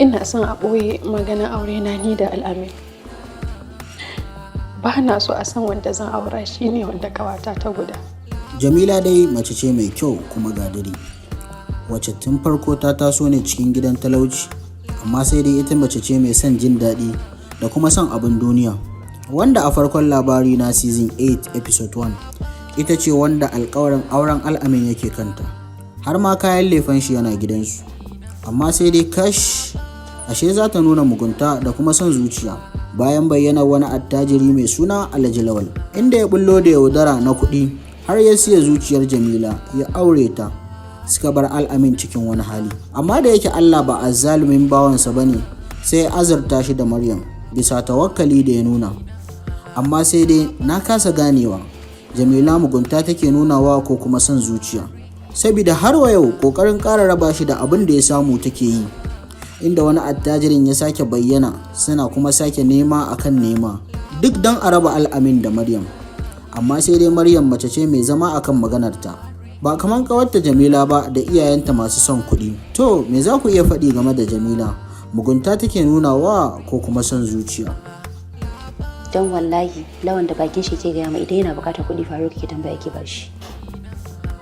Ina son a ɓoye magana aure na ni da Al'amin. Ba na so a san wanda zan aura shine wanda kawata ta guda. Jamila dai mace ce mai kyau kuma gadiri, wacce tun farko ta taso ne cikin gidan talauci, amma sai dai ita mace ce mai son jin daɗi da kuma son abin duniya. Wanda a farkon labari na season 8 episode 1 ita ce wanda alkawarin auren Al'amin yake kanta, har ma kayan lefen shi yana gidansu. Amma sai dai kash, ashe za ta nuna mugunta da kuma son zuciya bayan bayyanar wani attajiri mai suna Alhaji Lawal, inda ya bullo da yaudara na kuɗi har ya siya zuciyar Jamila ya aure ta, suka bar Al'amin cikin wani hali. Amma da yake Allah ba azzalumin bawansa bane, sai ya azurta shi da Maryam bisa tawakkali da ya nuna. Amma sai dai na kasa ganewa, Jamila mugunta take nunawa ko kuma son zuciya, saboda har wa yau kokarin ƙara raba shi da abin da ya samu take yi, inda wani attajirin ya sake bayyana suna kuma sake nema akan nema, duk don a raba Al'amin da Maryam. Amma sai dai Maryam mace ce mai zama akan maganarta, ba kamar kawarta Jamila ba da iyayenta masu son kuɗi. To, me za ku iya faɗi game da Jamila? Mugunta take nunawa ko kuma son zuciya? Don wallahi Lawan da bakin shi ke gaya ma, idan yana bukatar kuɗi, Faruk ke tambaya yake bashi.